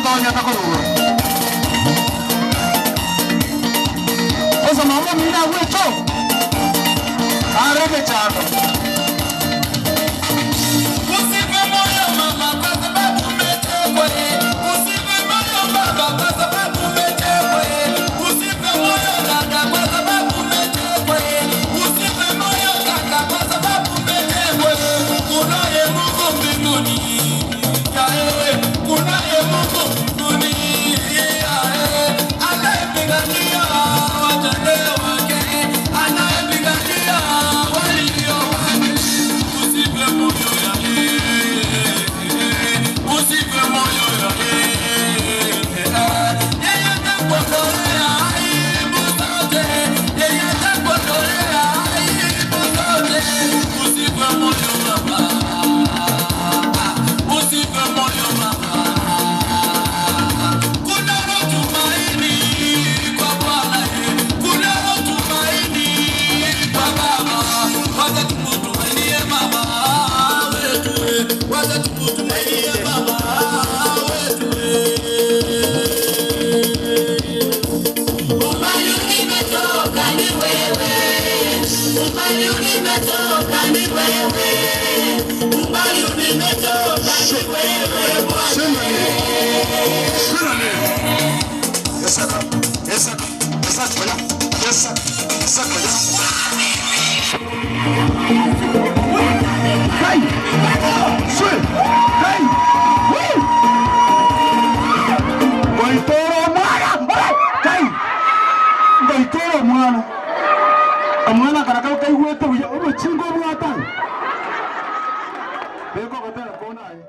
Tonya takorura. Sasa mama mina wecho. Arebe chando. Usife moyo mama kwa sababu umetekwa eh. Usife moyo baba kwa sababu umetekwa eh. Usife moyo dada kwa sababu umetekwa eh. Usife moyo kaka kwa sababu umetekwa eh. Kunaye Mungu mbinguni. Ya eh. Kunaye Mungu mbinguni. Ya eh. Anayepigania wajane wake. Anayepigania walio wake. Usife moyo ya usife moyo ya yeye atakuondolea aibu zote, yeye atakuondolea aibu zote. Usife moyo mama, usife moyo mama. Kunalo tumaini kwa Bwana, kunalo tumaini kwa Baba. Wacha tumutumainie Baba wetu, wacha tumutumainie Baba wetu. Umbali nimetoka ni wewe, umbali nimetoka ni wewe, umbali nimetoka ni wewe Bwana. Esaka, esaka, esaka, esaka, esaka. Kai! Swe! Kai! Woo! Goitoro mwana! Kai! Goitoro mwana. Omwana karaka kaigwete buya obuchingo bwata. Beko gotera kona aye.